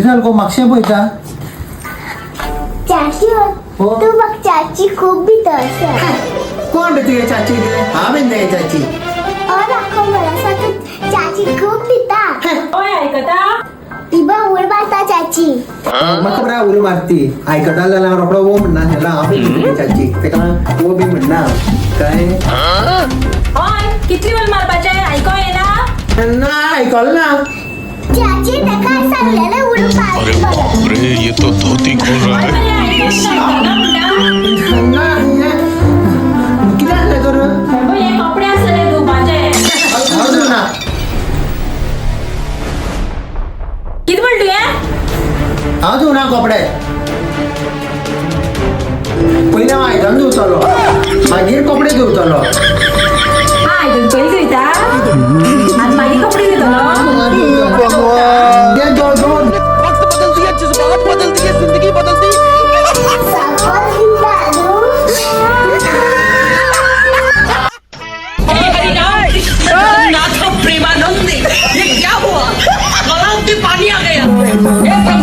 कितें जालें गो मातशें पळयता. चाची, हो? तूं म्हाका चाची खूब भितर आसा. कोण रे तुगे चाची रे? हांवें तुगे चाची. और खबर आसा, तूं चाची खूब भिता. हय, आयकता. ती बा उड मारता चाची. म्हाका खबर आहा उलो मारती. आयकता जाल्यार हांव रोखडो वो म्हणना आसलें. हांव तुगे चाची तेका वो बी म्हणना कळ्ळें. हय, कितली वेळ मारपाचें? आयको येना? ना, आयकलें ना. चाची, ताका सांगलेलें उड मार. अरे बाप रे, ये तो धोती खोल रहा हय है. मरे, आयको म्हणटा. ना, कितें जालें तर? हे कपडे आसले धुवपाचे. हांव धुना. कितें म्हणटा तुवें? हांव धुना कपडे. पयलीं हांव आयदन धुवतलो, मागीर कपडे धुवतलो. आयदन पयलीं धुयता आनी मागीर कपडे धुतलो? ते दोन वक्त बदल दिया, जज्बात बदल दिए, जिंदगी बदल दी. सापळ भिता न्हू. नाथ प्रेमानंद, ये क्या हुआ? गलाव में पानी आ गया. हे प्रभु.